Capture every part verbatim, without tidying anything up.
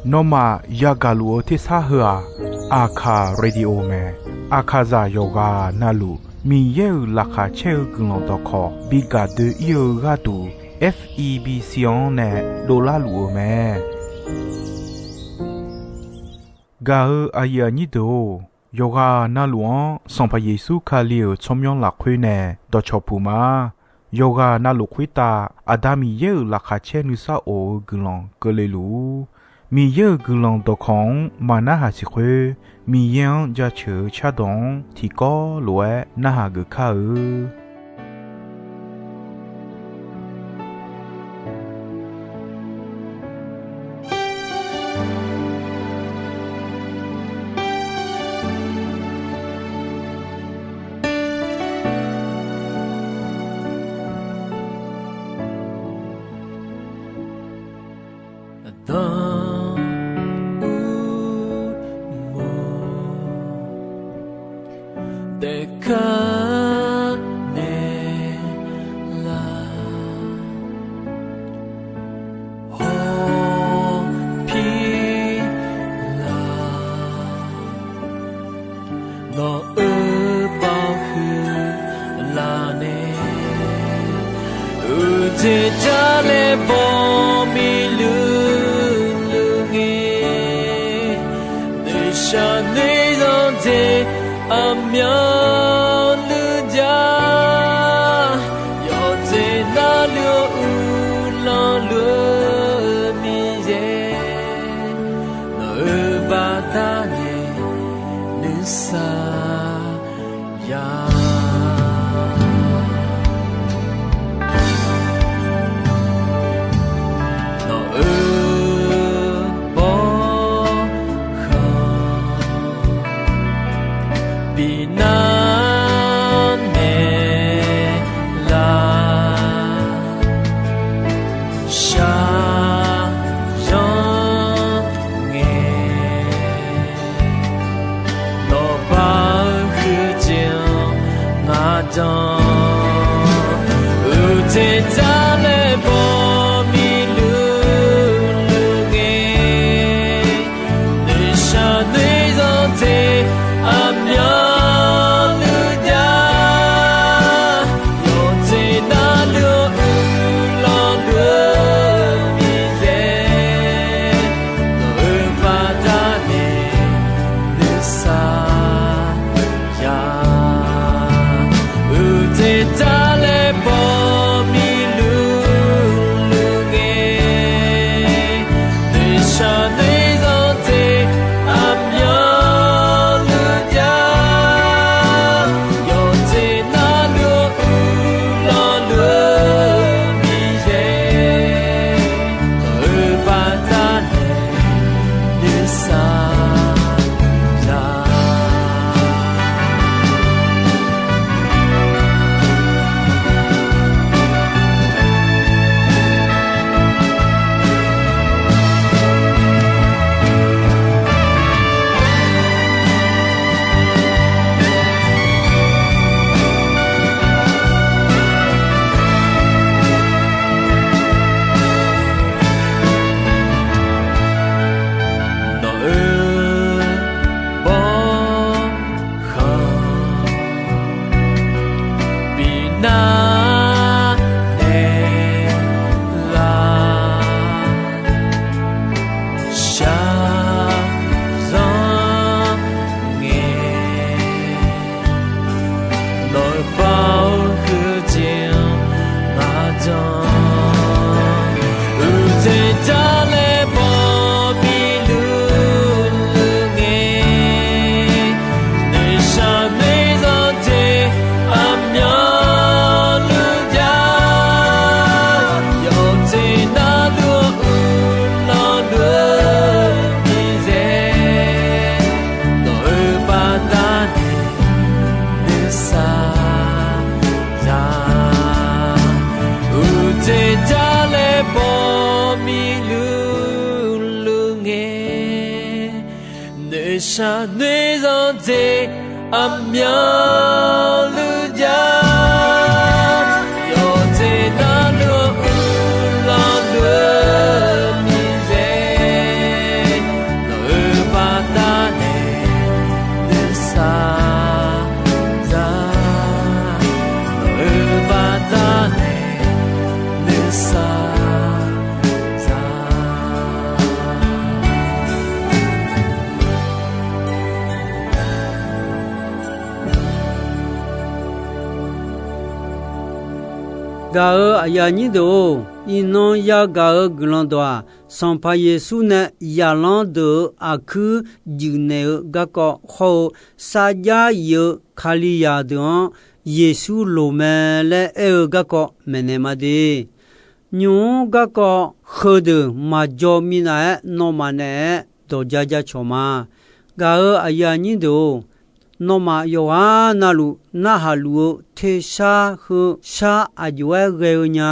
Nawmaf yagaq luf-eu tersar heu-aq, Aqkaq Radio mae. Aqkaqzaq yawqghaq navluf Miqyaer-euq laqkhaq caer-eu guiqlanq dawqkawq bi gaq doe-ir-eu gharduq, F E B C-anr nae dovlar luf-eu mae. Gaq-eu aqyuif aqnyir deuq-or, yawqghaq navluf-anr Sanqpaq Yeqsur Kali-euq tsawrmyanr lafkhoer nae dawqcawq puq ma. Yawqghaq navluf khoertav Aqda Miqyaer-euq laqkhaq caer nuisar of-eu guiqlanq keuvle luf-ur. Miqyaer-euq guiqlanq dawqkawq-anr maq narhaq siq khoer, Miqyaer-anr jaceuq-eu cardawq-anr tiqkawv lof-aer narhaq geuf kar-eu. Aqda uqmov taef kar naeq laf, hawpir laf, nawq-euq baoq huiq laf nae, uqteq jar laer baw miqluq luq ngae, noeqshaq noeqzanq dzaeq aqmyanluf jav, yawqjeq navluf-eu uqlanq luf-eu Miqyaer, nawq-euq baqdanae nuisar ya. Nawq-euq bawrkhanq bi nar naeq laf, shaqzanr ngae, nawq baq-eu huiq jeq-anr ngaq danq, uqteq jar laer baw miqluq luq ngae, noeqshaq noeqzanq dzaeq aqmyanluf jav, yawqjeq navluf-eu uqlanq luf-eu Miqyaer, nawq-euq baqdanae nuisar ya. Uqteq jar laer baw miqluq luq ngae, noeqshaq noeqzanq dzaeq aqmyanluf jav, yawqjeq navluf-eu uqlanq luf-eu Miqyaer, nawq-euq baqdanae nuisar ya. Nawq-euq bawrkhanq bi nar naeq laf, shaqzanr ngae, nawq-euq baq-eu huiq jeq-anr ngaq danq, uqteq jar laer baw miqluq luq ngae, noeqshaq noeqzanq dzaeq aqmyanluf jav, yawqjeq navluf-eu uqlanq luf-eu Miqyaer, nawq-euq baqdanae nuisar ya. Uqteq jar laer baw miqluq luq ngae, noeqshaq noeqzanq dzaeq aqmyanluf jav, yawqjeq navluf-eu uqlanq luf-eu Gaq-euq aqyuif aqnyir deuq-or, iqnan yagaq-euq guiqlanq dawq-aq, Sanqpaq Yeqsur nae zaqlanr deuq-euq aqkuir juif naeq-eu garkawv hawr-eu, sarjax yif-eu Kalizaq deuq-anr Yeqsur loq mae laer aer-eu garkawv maeqnaeq ma de. Nymq-mr garkawv heudeuq maqjaw minav-aer nawmaf naeq-aer dawq ja ja cawq ma. Gaq-euq aqyuif aqnyir deuq-or, nawmaf yawqghaq navluf narhaq luf-eu tersar heushar aqjox-aer ghae-eu nya.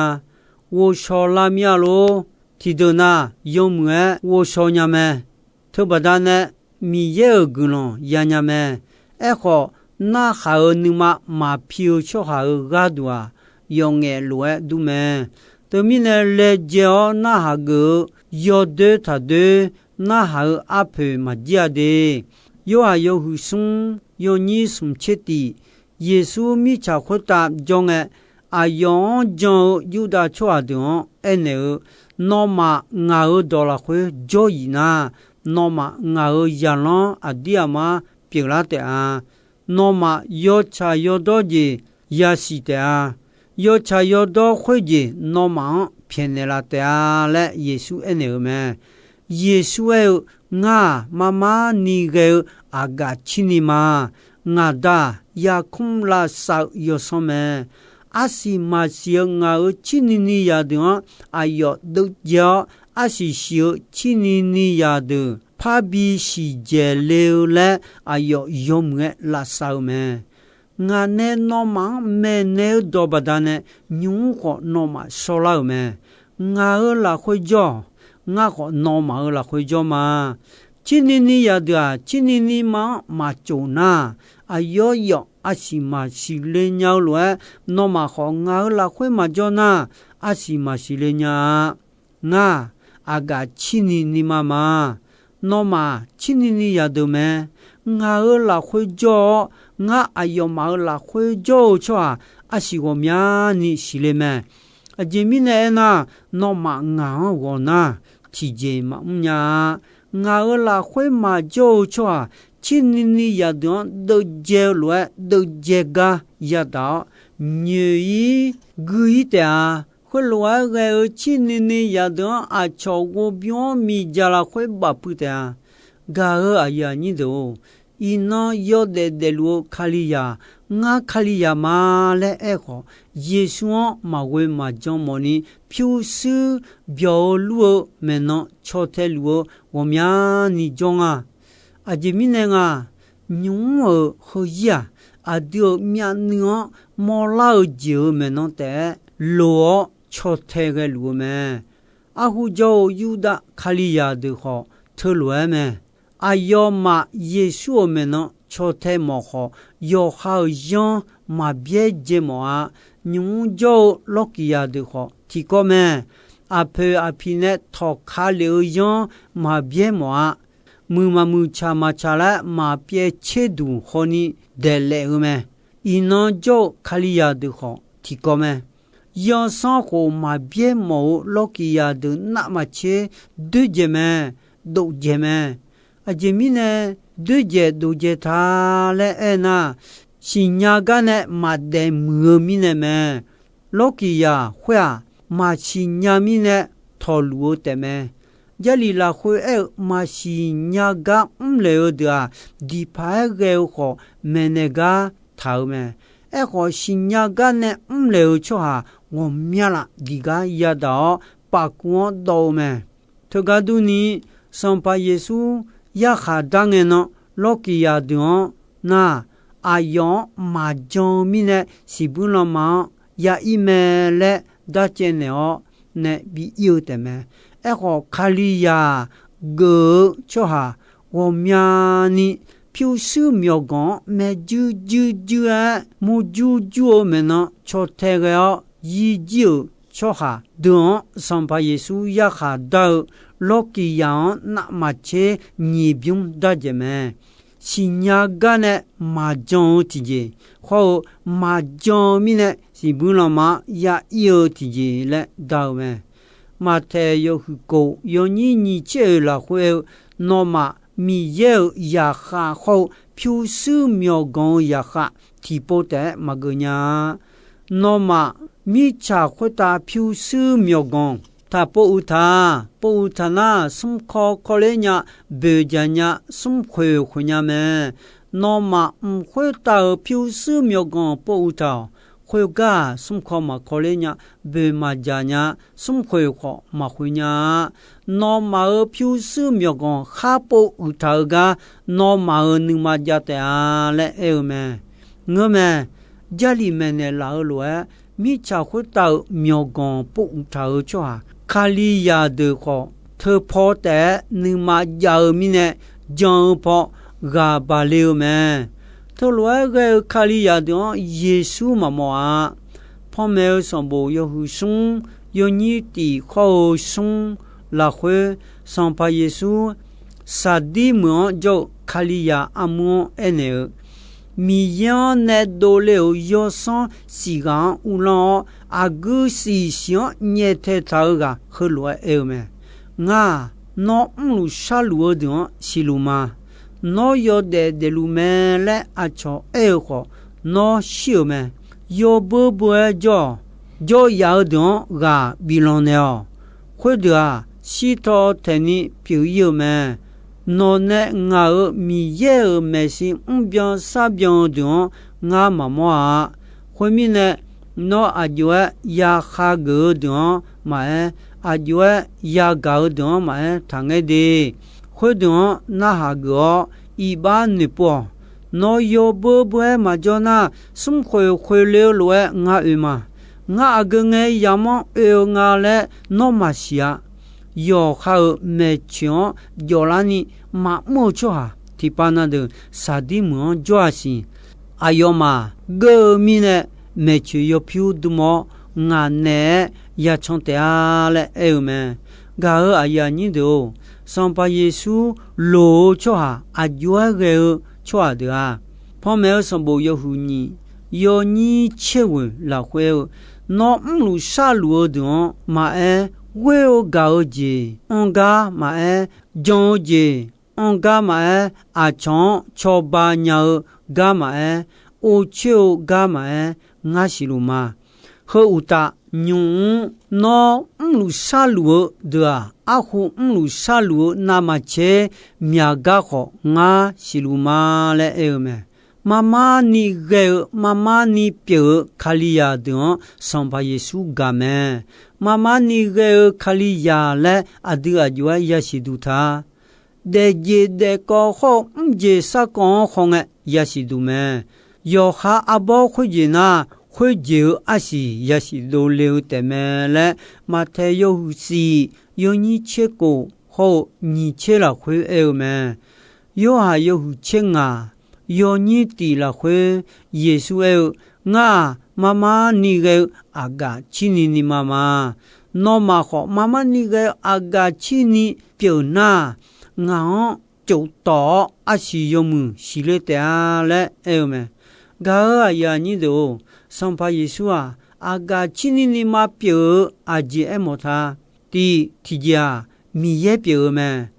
Ghovshaw lar mir-a lor. Tiqdeuq nav yawmuiq-aer ghovshaw nya mae. Teubaqda nae Miqyaer-euq guiqlanq ya nya mae. Aerkhawf, narhaq-euq nuima maqpi-eu tsawrhaq-euq gharduq-aq, yawf ngaef lof-aer dur mae. Teumirnae, laejae-awr narhaq geuf-eu yawdoer taqdoer narhaq-euq arpoeq maqjir-a de. Yorhaq yawhuiq smr yawnyir smq tser tiq, Yeqsur mirtsaq khoertav jawr ngae, aqyawf-anr jan-eu Yurdav tsawrhaq deuq-anr aernaeq-eu, Nawmaf ngaq-euq dawq lafkhoer jawr-iq nar, nawmaf ngaq-euq zaqlanr aqdir aqmar pyeuflar taef-a. Nawmaf yawtsaq yawdawr jeq yasiq taef-a. Yawtsaq yawdawr khoerjeq nawmaf-anr pyaeqnaeq laf taef-a laer Yeqsur aernaeq-eu mae. Yeqsur aer-eu, Ngar-aq, marmar ni ghae-eu aqgaf cirni ma. Ngaq Da-aq, yarkmr lavsav-eu yawsanr mae. Arsiq maqsiq-eu ngaq-euq cirni ni zaqdeuq-anr aqyawf deuvjae-awr, arsiq siq-eu cirni ni zaqdeuq parbi siqdzaeq le-eu laer aqyawf yawmuiq-aer lavsav-eu mae. Ngaq nae nawmaf-anr maeqnaeq-eu dawq baqdanae, nymq-mr khawf nawmaf shawrlar-euq mae. Ngaq-euq lafkhoer jawr-awq. Ngar khawf nawmaf-euq lafkhoer jawr ma. Cirni ni zaqdeuq-aq, cirni ni ma-anr maqtsof nar, aqyawf yawf arsiq maqsiq le nya-eu lof-aer, nawmaf khawf ngaq-euq lafkhoer maqjawr nar, arsiq maqsiq le nya-a. Ngar-aq, aqgaf cirni ni ma ma. Nawmaf cirni ni zaqdeuq mae. Ngaq-euq lafkhoer jawr-awr, ngar aqyawfmaf-euq lafkhoer jawr-eu tsawrhaq arsiq ghawqmyani siqle mae. Aqjeq mirnae aernar, nawmaf ngaq-anr ghawq nar, tiqjeq maqmr nya-a. Ngaq-euq lafkhoer maqjawr-eu tsawrhaq, cirni ni zaqdeuq-anr deuvjae-eu lof-aer deuvjae gar yadaq-awr, nyoeq-ir gui-ir taef-a. Khoerlof-aer ghae-eu cirni ni zaqdeuq-anr aqcawq ghovbymr-anr miqdzaq lafkhoer bafpuiv taef-a. Gaq-euq aqyuif aqnyir deuq-or, iqnan yawdaef daefluf-eu Kalizaq, ngar Kalizaq ma laer aerkhawf, Yeqsur-anr maqghoe maqjan mawfni pyurshuir byawq-eu lur-eu maeqnan caw tae luf-eu ghawqmyani jawr nga. Aqjeq mirnae nga, nymq-mr-euq heuzir-aq, aqdui-euq myavnuiv-anr mawrlar-eu jeq-euq maeqnan taef-aer loq-awr caw tae ghae luf-eu mae. Arhu jawr-eu Yurdav Kalizaq deuq khawf teulof-aer mae. Aqyawfmaf Yeqsur-euq maeqnan caw tae mawf khawf, yawqha-euq yanr maqbyaer dzae mawf-a. Nymq-mr jawr-eu Lawrkiqzaq deuq khawf tiqkawv mae. Aqpoeq aqpiq nae tawqka lef-eu yanr maqbyaer mawf-a. Muiq maqmuiq tsaq maqtsaq laer maqpyaev tser duq hawni daeqlaef-eu mae. Iqnan jawr-eu Kalizaq deuq khawf tiqkawv mae. Yawsanr khof maqbyaer mawf-eu Lawrkiqzaq deuq navmaqtser doerdzaeq mae, dovdzaeq mae. Aqjeq mirnae doerdzaeq dovdzaeq ta laer aernar, siqnya gar nae maqdaef muiq-eu mirnae mae. Lawrkiqzaq khoer-aq, maqsiq nya mirnae tawqluf-eu taefmae. Jarlif lafkhoer aer-eu maqsiq nya gar mrlaeq-eu deuq-aq, diqpaq-aer ghae-eu khawf maeqnaeq gar taq-eu mae. Aerkhawf, siqnya gar nae mrlaeq-eu tsawrhaq ghawqmya laf diq gar yadaq-awr, pafkuv-anr dawv-eu mae. Teugar durni, Sanqpaq Yeqsur yarkhaq dar ngae nan, Lawrkiqzaq deuq-anr nar, aqyawf-anr maqjan-eu mirnae siqbuir lanma-anr ya ir mae laer darcaev naeq-awr nae bi ir-eu taefmae. Aerkhawf, Kalizaq geuf-eu tsawrhaq ghawqmyani pyurshuir myawqganq-anr maerjuir juir juir-aer murjur jur-eu maeqnan caw tae ghae-awr yir jir-euq tsawrhaq deuq-anr Sanqpaq Yeqsur yarkhaq dar-eu Lawrkiqzaq-anr navmaqtser nyiq bymr dar dzaeq mae. Siqnya gar nae maqjan-eu tiqjeq, hawr-eu maqjan-eu mirnae siqbuir lanma-anr ya ir-eu tiqjeq laer dar-eu mae. Maqtaeq yawhuiq kof yawnyir nyiq tser oeq lafkhoer aer-eu, nawmaf Miqyaer-euq zaqkhav hawr-eu pyurshuir myawqganq-eu zaqkhav tiqpov taef-aer maqgeuf nya-a. Nawmaf Mirtsaq khoertav pyurshuir myawqganq taq pov uiq taq. Pov uiq taq nar, smrkaw kawler nya, boeqjaq nya, smrkhoeq khoeq nya mae. Nawmaf mq khoertav-euq pyurshuir myawqganq pov uiq taq-awq. Khoergar-aq, smrkaw maqkawler nya, boeq maqjaq nya, smrkhoeq khawf maqkhoeq nya-a. Nawmaf-euq pyurshuir myawqganq khar pov uiq taq-eu gar, nawmaf-euq nuima jav taef-a laer aer-eu mae. Ngeur mae. Jarlif maeqnaeq laf-eu lof-aer, mirtsaq khoertav-euq myawqganq pov uiq taq-eu tsawrhaq Kalizaq deuq khawf, teupaw taef-aer nuima jav-eu mirnae, jan-eu paw ghaq baq le-eu mae. Teulof-aer ghae-eu Kalizaq deuq-anr Yeqsur maqmawf-a. Panmaeq-eu sanqbof yawhuiq smr, yawnyir tiq khawr-eu smr lafkhoer, Sanqpaq Yeqsur Saqdir meuq-anr jawr-eu Kalizaq armur-anr aernaeq-eu, Miqyaer-anr nae dovle-euq yawsanr siqghaq-anr uvlanr-awr, aqgeu siqsiq-anr nyaeftaeq taq-eu ghaq heulof-aer aer-eu mae. Ngar-aq, nawr mrluf sharluf-eu deuq-anr siqluf ma. Nawr yawdaef daefluf mae laer aqcawq aer-eu khawf, nawr shir-euq mae. Yawbeur beur-aer jawr-awq. Jawryaf-eu deuq-anr ghaq biflanq naeq-awq. Khoerdeuq-aq, shirtaw taeqni pyeuf ir-eu mae. Nawq nae ngaq-euq Miqyaer-euq maeqshi mrbyan sharbyan-eu deuq-anr ngar maqmawr-a. Khoermirnae, nawr aqjox-aer yakhageuf-eu deuq-anr maqaer, aqjox-aer yagaq-eu deuq-anr maqaer taqngaer de. Khoerdeuq-anr narhaq geuf-awr iqbax noeqpov-awq. Nawr yawbeur beur-aer maqjawr nar, smrkhoeq khoeq le-eu lof-aer ngar oe ma. Ngar aqgeu ngae yamq-anr oe-eu nga laer nawr maqsiq-a. Yawqha-euq maeqtsoeq-anr jawflarni maqmr-eu tsawrhaq tiqpav na deuq Saqdir meuq-anr jawr-a siq. Aqyawfmaf geur-eu mirnae maeqtsoeq yawpyur dm-awr, ngaq naeq-aer yacan taef-a laer aer-eu mae. Gaq-euq aqyuif aqnyir deuq-or, Sanqpaq Yeqsur loq-eu tsawrhaq aqjox-aer ghae-eu tsawrhaq deuq-aq, Panmaeq-eu sanqbof yawhuiq nyiq, yawnyir tser ghoeq lafkhoer-eu, nawr mrluf sharluf-eu deuq-anr maqaer, ghoer-eu gaq-eu jeq anrgar maqaer, jan-eu jeq anrgar maqaer, aqcawq-anr cawba nya-eu gar maqaer, orcoer-eu gar maqaer, ngar siqluf ma. Heu uqtaf, nymq-mr nawr mrluf sharluf-eu deuq-aq, arkhu mrluf sharluf-eu navmaqtser myaq gar khawf ngar siqluf ma laer aer-eu mae. Marmar ni ghae-eu, marmar ni pyeuf-eu Kalizaq deuq-anr Sanqpaq Yeqsur gaq mae. Marmar ni ghae-eu Kalizaq laer aqdui aqjox-aer yasiq duq ta. Daefjeq daefkawv khawr-eu mrjeq sarkawv-anr khawf ngae yasiq duq mae. Yawqha arbawr khoerjeq nar, khoerjeq-eu arsiq yasiq dovle-eu taef mae laer, Maqtaeq yawhuiq siq, yawnyir tser kof khawr-eu nyiq tser lafkhoer aer-eu mae. Yorhaq yawhuiq tser ngaq, yawnyir tiq lafkhoer Yeqsur aer-eu, Ngar-aq, marmar ni ghae-eu aqgaf cirni ni ma ma. Nawmaf khawf, marmar ni ghae-eu aqgaf cirni pyeuf nar, ngaq-anr cof tawf-awr arsiq yawmuiq siqle taef-a laer aer-eu mae. Gaq-euq aqyuif aqnyir deuq-or, Sanqpaq Yeqsur-aq, aqgaf cirni ni ma pyeuf-eu aqjeq aermawf ta. Tiq tiqjeq-aq, Miqyaer pyeuf-eu mae.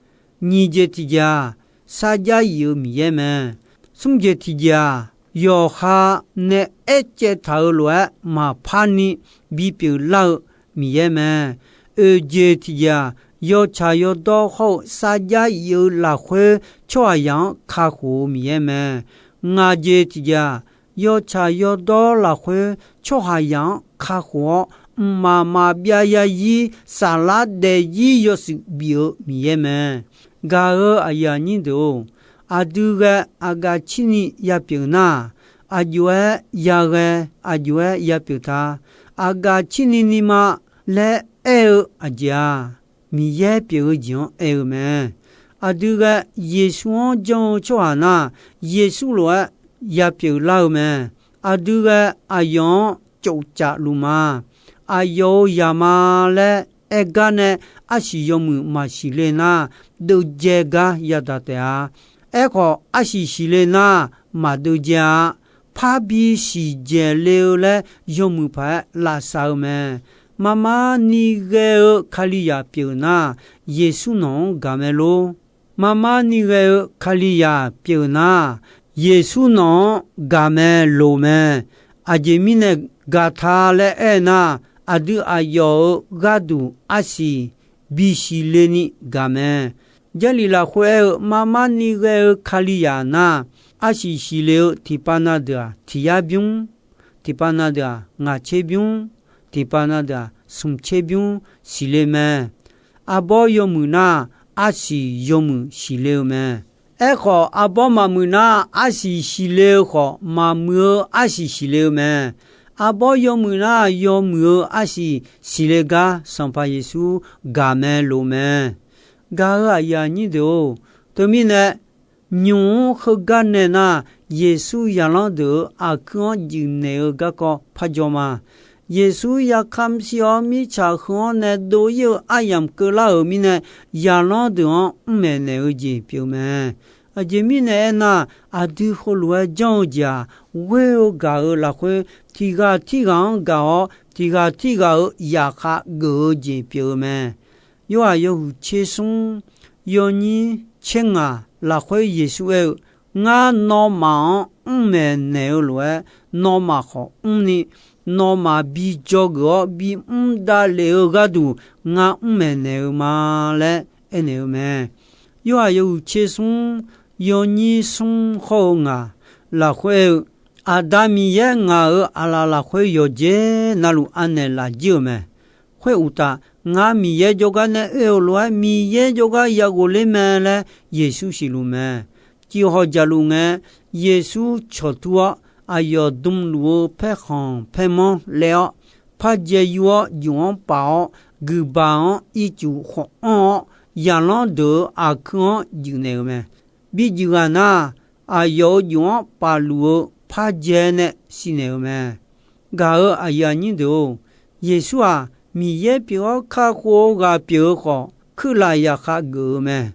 Nyiq jeq tiqjeq-aq, sarjax yif-eu Miqyaer mae. Smr jeq tiqjeq-aq, yawqha nae aercaev taq-euq lof-aer maqpar ni bipyeuf lar-eu Miqyaer mae. Oeq jeq tiqjeq-aq, yawtsaq yawdawr hawr-eu sarjax yif-eu lafkhoer tsawrhaqzaq-anr kakhof-eu Miqyaer mae. Ngaq jeq tiqjeq-aq, yawtsaq yawdawr lafkhoer tsawrhaqzaq-anr kakhof-awr, mqmaq maqbyav zarzir saflar daefzir yawshuif bif-eu Miqyaer mae. Gaq-euq aqyuif aqnyir deuq-or, aqdui ghae aqgaf cirni yapyeuf nar, aqjox-aer yaghae, aqjox-aer yapyeuf ta. Aqgaf cirni ni ma laer aer-eu aqjeq-aq, Miqyaer pyeuf-eu jeq-anr aer-eu mae. Aqdui ghae Yeqsur-anr janr-eu tsawrhaq nar, Yeqsur lof-aer yapyeuf lar-eu mae. Aqdui ghae aqyawf-anr cofcaf luf ma. Aqyawf-euq zaq ma laer aer gar nae arsiq yawmuiq maqsiq le nar, deuvjae gar yadaq taef-a. Aerkhawf, arsiq siqle nar, maqdeuvjae-a. Parbi siqdzaeq le-eu laer yawmuiq paq-aer lavsav-eu mae. Marmar ni ghae-eu Kalizaq pyeuf nar, Yeqsur nawq-anr gaq mae lor. Marmar ni ghae-eu Kalizaq pyeuf nar, Yeqsur nawq-anr gaq mae loq mae. Aqjeq mirnae gaqta laer aer nar, aqdui aqyawf-euq gharduq arsiq bisiq le ni gaq mae. Jarlif lafkhoer aer-eu, mar mar ni ghae-eu Kalizaq nar, arsiq siqle-eu tiqpav na deuq-aq, tiq yar bymr, tiqpav na deuq-aq, ngaq tser bymr, tiqpav na deuq-aq, smq tser bymr siqle mae. Arbawr yawmuiq nar, arsiq yawmuiq siqle-eu mae. Aerkhawf, arbawr maqmuiq nar, arsiq siqle-eu khawf, maqmuiq-eu arsiq siqle-eu mae. Arbawr yawmuiq nar, yawmuiq-eu arsiq siqle gar Sanqpaq Yeqsur gaq mae loq mae. Gaq-eu aqyuif aqnyir deuq-or, teumirnae nymq-mr heugar nae nar, Yeqsur zaqlanr deuq-euq aqkuir-anr juif naeq-eu garkawv par jawr ma. Yeqsur yarkar mrshir-awr, mirtsaq heu-anr nae dov-ir-eu aryamq keuvlar-euq mirnae, zaqlanr deuq-anr mrmaeq naeq-eu jeq pyeuf-eu mae. Aqjeq mirnae aernar, aqdui heulof-aer janr-eu jeq-aq, ghoer-eu gaq-eu lafkhoer, tiq ghaq tirghaq-anr gaq-awr, tiq ghaq tirghaq-euq zaqkhav geuf-eu jeq pyeuf-eu mae. Yorhaq yawhuiq tser smr, yawnyir tser ngaq lafkhoer Yeqsur aer-eu, Ngar nawmaf-anr mrmaeq naeq-eu lof-aer, nawmaf khawf mrni, nawmaf bi dzawgeuf-awr bimr davlef-eu gharduq, ngar mrmaeq naeq-eu ma laer aernaeq-eu mae. Yorhaq yawhuiq tser smr, yawnyir smr hawr-eu ngaq lafkhoer aer-eu, Aqda Miqyaer ngaq-euq aqlaf lafkhoer yawqjeq navluf anaeq laf jir-euq mae. Khoeruqtaf, ngar Miqyaer jawrgar nae oe-euq lof-aer, Miqyaer jawrgar ya ghofler mae laer Yeqsur siqluf mae. Cifhaw jaqluf ngae, Yeqsur cawqtur-awr, aqyawf dmluf-eu paerkhanq paermanr laev-awr, par dzae yur-awr, juf-anr paf-awr, guiqbaq-anr ircuf khawf anr-awr, zaqlanr deuq-euq aqkuir-anr juif naeq-euq mae. Bijuif ghaq nar, aqyawf-euq juf-anr paf luf-eu par dzae nae siqnaeq-euq mae. Gaq-euq aqyuif aqnyir deuq-or, Yeqsur-aq, Miqyaer pyeuf-awr kakhof-eu ghaq pyeuf-eu khawf, kuirlaf zaqkhav geuf-eu mae.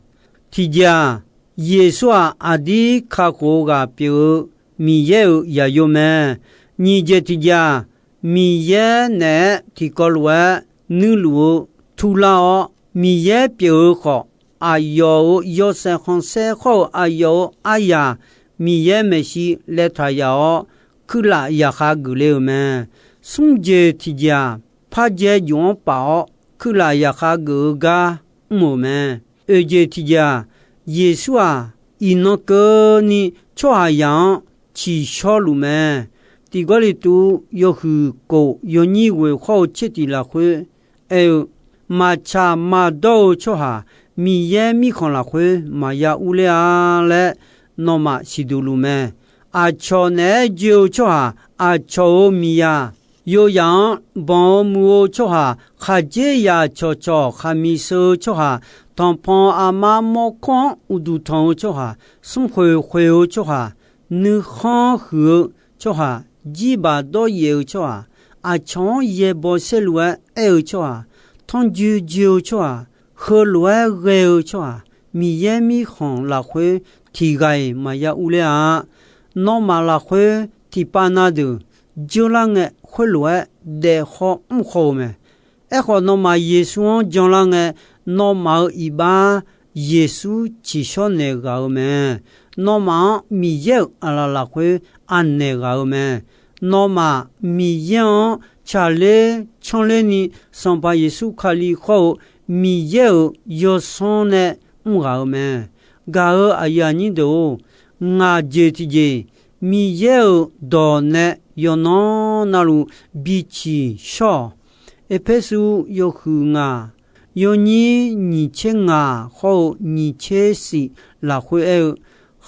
Tiqjeq-aq, Yeqsur-aq, aqdir kakhof-eu ghaq pyeuf-eu Miqyaer-euq zaqyo mae. Nyiq jeq tiqjeq-aq, Miqyaer naeq-aer tiqkawv lof-aer nuirluf-eu turlar-awr, Miqyaer pyeuf-eu khawf, aqyawf-euq yawshaef khanqsaer hawr-eu aqyawf-euq aryaq, Miqyaer maeqshi laev taq yaf-awr, kuirlaf zaqkhav geufle-euq mae. Smr jeq tiqjeq-aq, par dzae juf-anr paf-awr, kuirlaf zaqkhav geuf-eu gar mr-euq mae. Oeq jeq tiqjeq-aq, Yeqsur-aq, iqnan keuvni tsawrhaqzaq-anr tsiqshawr luf mae. Tiq Gawrliqtu yawhuiq kof yawnyir ghoeq hawr-eu tser tiq lafkhoer aer-eu, maqtsaq maqdawr-eu tsawrhaq Miqyaer mirkhanq lafkhoer maqya urler-a laer nawmaf siqduq luf mae. Aqcawq naeq-aer joe-eu tsawrhaq aqcawq-euq miqzaq, yozaq-anr banq-eu muiq-eu tsawrhaq, khaqdzerzaq cawqcawq khaqmiq sheu-eu tsawrhaq, tanqpanq aqma mawrkawr-anr uqduq tanq-eu tsawrhaq, smrkhoeq khoeq-eu tsawrhaq, nuikhanr huiq-eu tsawrhaq, jirbaq dawryaef-eu tsawrhaq, aqcawq-anr yaebaw saerlu-aer aer-eu tsawrhaq, tanrjoe joe-eu tsawrhaq, heulof-aer ghae-eu tsawrhaq, Miqyaer mirkhanq lafkhoer tiq ghaq-iq maqya urler-a. Nawmaf lafkhoer tiqpav na deuq jeur lar ngae, khoerlof-aer daef haw mr haw-eu mae. Aerkhawf, nawmaf Yeqsur-anr janlar ngae, nawmaf-euq iqbax Yeqsur tsiqshawr naeq ghaq-eu mae. Nawmaf-anr Miqyaer-euq aqlaf lafkhoer anaeq ghaq-eu mae. Nawmaf Miqyaer-anr tsaqler canrler ni, Sanqpaq Yeqsur Kali hawr-eu Miqyaer-euq yawsanr nae mr ghaq-eu mae. Gaq-euq aqyuif aqnyir deuq-or, ngaq jeq tiqjeq, Miqyaer-euq dawq nae yawqnan navluf bi tsiqshawr-awq. Erpersu yawhuiq ngaq, yawnyir nyiq tser ngaq hawr-eu nyiq tser shif lafkhoer aer-eu,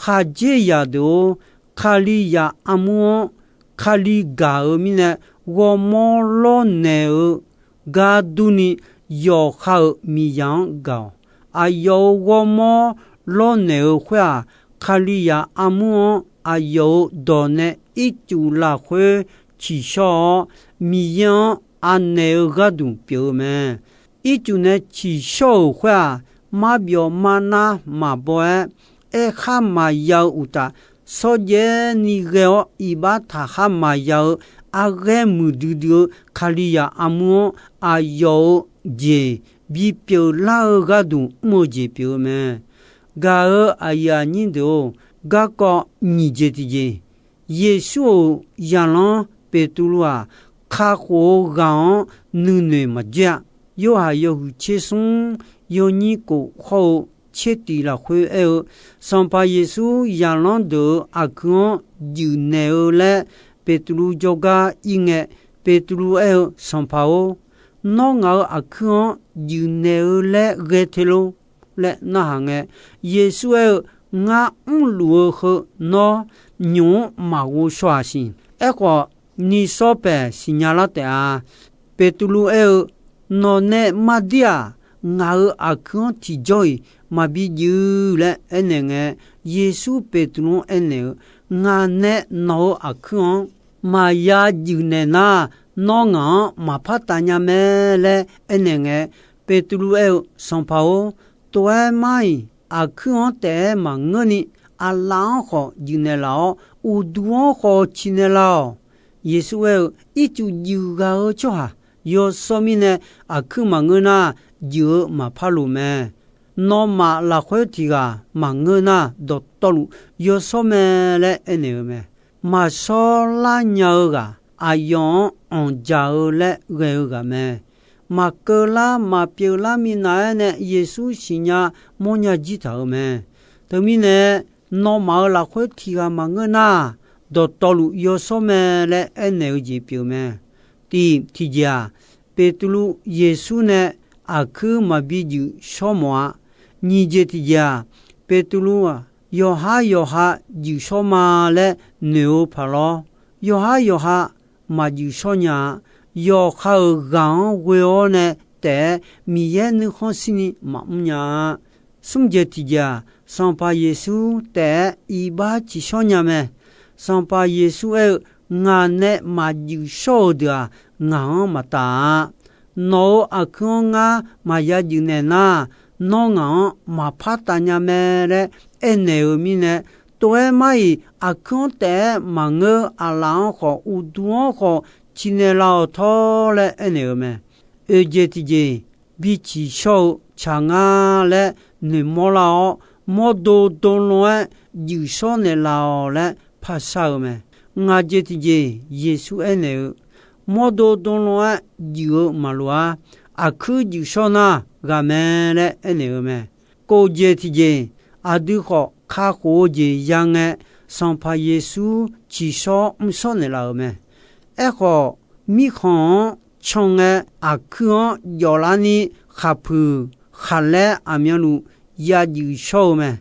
khaqdzerzaq deuq-or, Kalizaq armur-anr Kali gaq-eu mirnae, ghawrmawr lawrnaeq-eu gar durni, yawqha-euq miqzaq-anr gaq-awq. Aqyawf-euq ghawrmawr lawrnaeq-eu khoer-aq, Kalizaq armur-anr aqyawf-euq dawq nae ircuf lafkhoer tsiqshawr-awr, Miqyaer-anr anaeq-eu gharduq pyeuf-eu mae. Ircuf nae tsiqshawr-euq khoer-aq, marbyawf marnar maqbaw-aer, aerkhar maqya-eu uqtaf, shawrjaev ni ghae-awr iqbax taqkhar maqya-eu, arghaer muiqdui dui-eu Kalizaq armur-anr aqyawf-euq jeq bipyeuf lar-eu gharduq mr-eu jeq pyeuf-eu mae. Gaq-euq aqyuif aqnyir deuq-or, garkawv nyiq jeq tiqjeq, Yeqsur-euq zaqlanr Beqtuvluv-aq, kakhof-eu ghaq-anr nuinoeq maqdzoer-a. Yorhaq yawhuiq tser smr yawnyir kof hawr-eu tser tiq lafkhoer aer-eu, Sanqpaq Yeqsur zaqlanr deuq-euq aqkuir-anr juif naeq-eu laer Beqtuvluv jawrgar ir ngae, Beqtuvluv aer-eu, Sanqpaq-or, nawr ngaq-euq aqkuir-anr juif naeq-eu laer ghae te lor laer narhaq ngae, Yeqsur aer-eu, Ngar mrluf-eu heu nawr nymq-anr maqghov shaw-aq siq. Aerkhawf, nishawr paeq siqnya lar taef-a. Beqtuvluv aer-eu, Nawq nae mardir-aq, ngaq-euq aqkuir-anr tiqjawr-iq maqbi juif laer aernaeq ngae, Yeqsur Beqtuvluv-anr aernaeq-eu, Ngaq nae nawq-euq aqkuir-anr maqya juif naeq nar, nawr ngaq-anr maqpar taf nya mae laer aernaeq ngae, Beqtuvluv aer-eu, Sanqpaq-or, tov-aer mar-iq aqkuir-anr taef-aer maqngeurni, aqlaf-anr khawf juif naeq laf-awr, uqduq-anr khawf ciq naeq lar-awq. Yeqsur aer-eu, Ircuf juif ghaq-eu tsawrhaq yawshawr mirnae aqkuir maqngeur nar, juif-eu maqpar loq mae. Nawmaf lafkhoer tiq ghaq maqngeur nar, dawqtawvluf yawshawr mae laer aernaeq-eu mae. Maqshawr lar nya-eu ghaq, aqyawf-anr anqdzaq-eu laer ghae-eu ghaq mae. Maqkeuv lar maqpyeuf lar minav-aer nae Yeqsur siqnya mawrnya jir taq-euq mae. Teumirnae, nawmaf-euq lafkhoer tiq ghaq maqngeur nar, dawqtawvluf yawshawr mae laer aernaeq-eu jeq pyeuf-eu mae. Tiq tiqjeq-aq, Beqtuvluv Yeqsur nae aqkuir maqbi juif shawr mawf-a. Nyiq jeq tiqjeq-aq, Beqtuvluv-aq, yawqhar yawqha juif shawr ma laer noeq-eu paq lawr. Yawqhar yawqha maqjuif shawr nya-a. Yawqha-euq ghaq-anr ghoe-awr nae taef-aer Miqyaer nuikhanr shirni maqmr nya-a. Smr jeq tiqjeq-aq, Sanqpaq Yeqsur taef-aer iqbax ciqshawr nya mae. Sanqpaq Yeqsur aer-eu, Ngaq nae maqjuif shawr-euq deuq-aq, ngaq-anr maqtaf-a. Nawq-euq aqkuir-anr ngar maqya juif naeq nar, nawr ngaq-anr maqpar taf nya mae laer aernaeq-euq mirnae, tov-aer mar-iq aqkuir-anr taef-aer maqngeur, aqlaf-anr khawf uqduq-anr khawf ciqnaeq laf-awq tawr laer aernaeq-euq mae. Oeq jeq tiqjeq, biciq shawr-eu tsaq nga laer noeqmawr lar-awr, mawrdo dmlof-aer juif shawr naeqlaf-awq laer par shar-eu mae. Ngaq jeq tiqjeq, Yeqsur aernaeq-eu, mawrdo dmlof-aer juif-eu maqloq-ar, aqkuir juif shawr nar ghaq mae laer aernaeq-eu mae. Kof jeq tiqjeq, aqdui khawf kakhof-eu jeq ya ngae, Sanqpaq Yeqsur ciqshawr mrshawr naeqlaf-euq mae. Aerkhawf, mirkhanq-anr can ngae, aqkuir-anr jawf larni khaqpuiq khaqlaer aqmyanluf ya juif shawr-eu mae.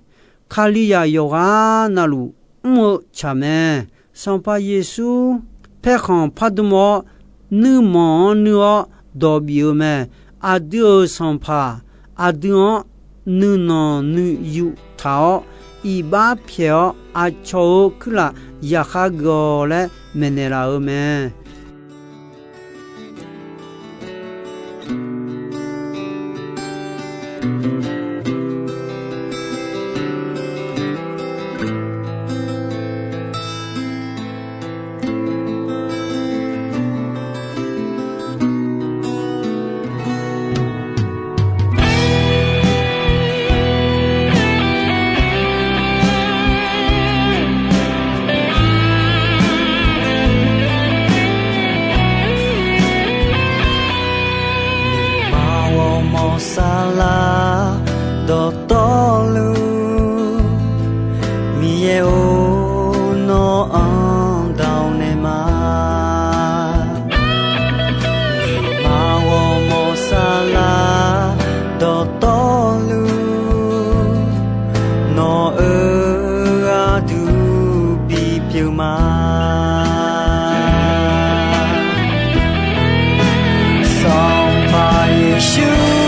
Kalizaq yawqghaq navluf mr-eu tsaq mae. Sanqpaq Yeqsur paerkhanq pardmr-awr, nuirmanq-anr nuir-awr dawq bif-eu mae. Aqdui-euq Sanqpaq, aqdui-anr nuinanq nuiyu taq-awr, iqbax pyaeq-awr, aqcawq-euq kuirlaf yaqkhav geuf-awq laer maeqnaeq laf-euq mae. Maq ghawrmawr saflar dawqtawvluf, Miqyaer-or, nawr-anr dawq naeq ma. Maq ghawrmawr saflar dawqtawvluf, nawq-euq gharduq bipyeuf ma. Sanqpaq Yeqsur-or,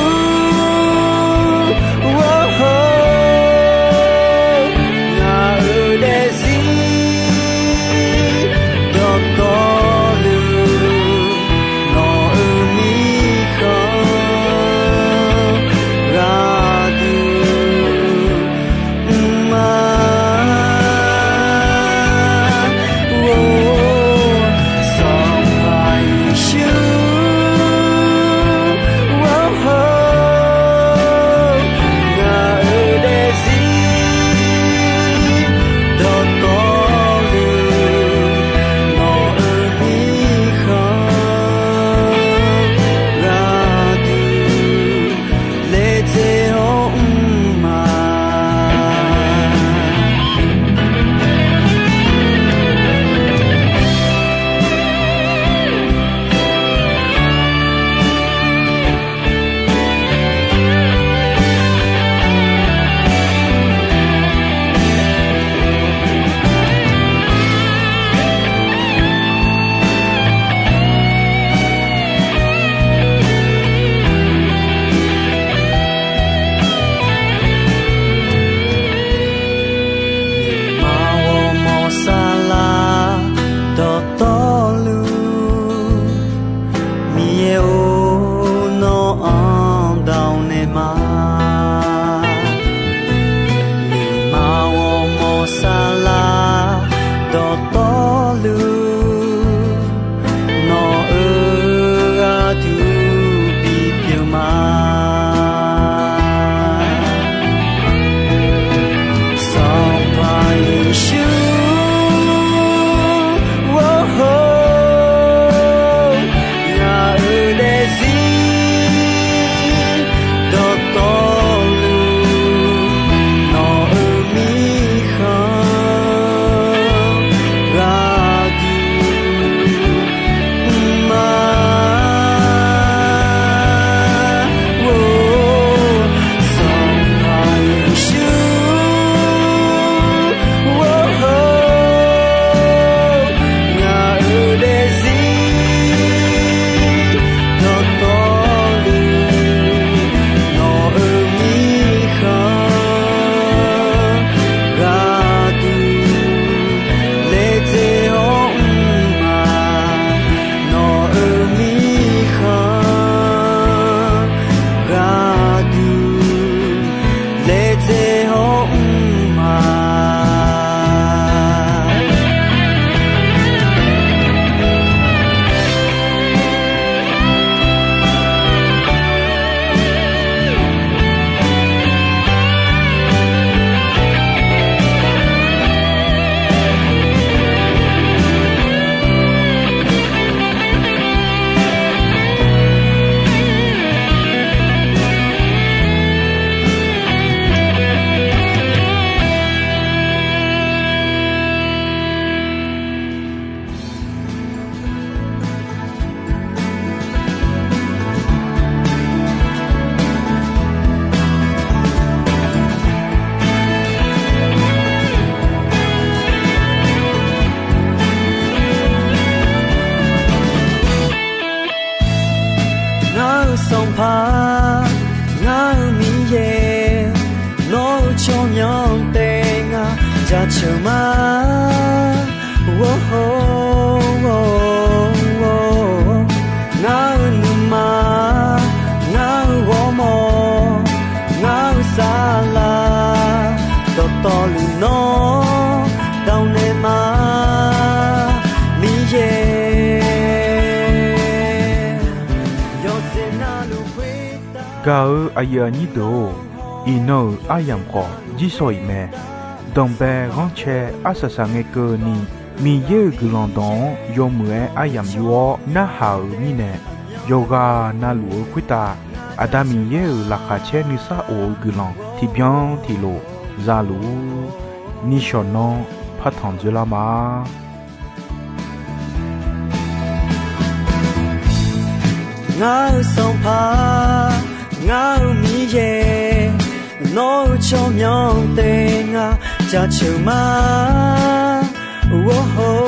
Jaceuq ma, o, ngar-eu nuima, ngar-eu ghawrmawr, ngar-eu saflar, dawqtawvluf nawr dawq naeq ma, Miqyaer. Gaq-eu aqyuif aqnyir deuq-or, iqnan-euq aryamq khawf jirsawq iq mae. Danqbae ghanrcae arsaq saq ngae keuvni, Miqyaer-euq guiqlanq dawq-anr yawmuiq-aer aryamq yur-awr narhaq-euq mirnae, yawqghaq navluf-eu khoertav Aqda Miqyaer-euq laqkhaq caer nuisar of-eu guiqlanq tiqbyan tiqlof za luf-ur. Nishawq nanr partanq dzoerlar ma. Ngar-eu Sanqpaq, ngar-eu Miqyaer, nawr-eu tsawrmyanr taef ngar jaceuq ma, o,